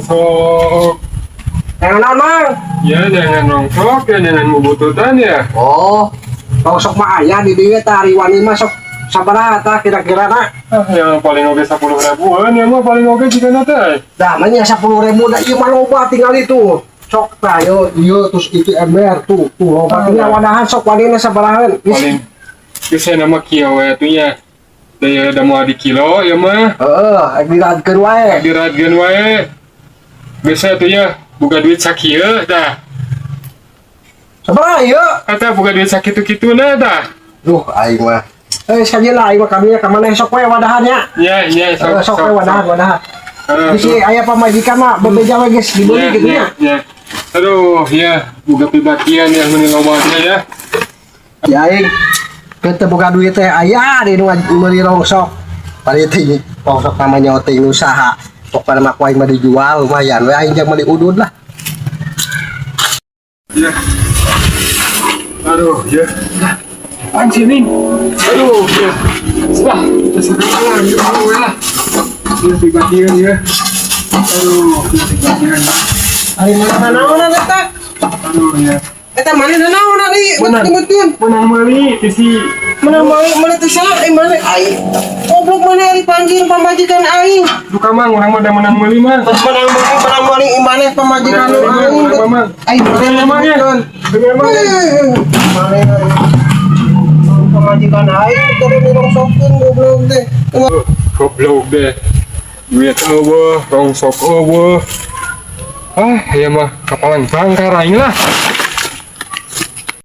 Rongsok. Yang naon, Mang? Ya, jangan rongsok ya, jangan bubututan ya. Oh, rongsok mah aya di dieu tah, ari wani mah sok sabaraha tah kira-kira na? Ah, yang paling oke 10 ribuan ya mah paling oke jika teh. Dah mah nya 10.000 da ieu mah loba tinggal itu. Sok tah yo ieu, terus itu ember tuh, tuh loba, tinggal wadahan sok wanina sabarahan. Paling bisa nama kieu we tuh nya. Daya da mau di kilo ya mah. Heeh, rek diradkeun wae. Diradkeun wae. Biasa tuh ya, buka duit sakieu dah. Sabaraha ieu? Kata buka duit sakitu-kitu na dah. Duh, aing mah. Eh, sekali lah aing mah kami ka mana sok we wadahannya. Ya, ya, Sok, sok we wadahan, wadahan. Ah, Bisi aya pamajikan mah bebeja we geus dibeli ya, gitu ya, nya. Ya. Aduh, ya, buka pibakian yang meni lobanya ya. Ya aing keun teu boga duit teh aya di nu meuli rongsok. Bari teh rongsok namanya teh usaha. Pokokna mah ku aing mah dijual lumayan we aing jang meuli udud lah. Ya. Aduh, ya. Apaan sih ini? Aduh, ya. Sudah, bisa lah, ya, lah. Ya, pibakian ya. Aduh, ya, pibakian. Ari mana naonan eta? Aduh, ya. Eta mana naonan ieu? Menang. Nyebutkeun. Menang meuli ti si Menang meuli, meuli teh saha? Eh, mana aing? Goblok mana ari panggil pamajikan aing. Duka, Mang, urang mah da menang meuli mah. Menang meuli, menang meuli mana pamajikan nu aing? Mang. Aing mana Mang ya. nyebutkeun? Demi Mang ya. Mana pamajikan aing terus dirongsokeun goblok teh. Goblok deh. Duit euweuh, rongsok euweuh. Ah, ya mah kapalan bangkar aing lah.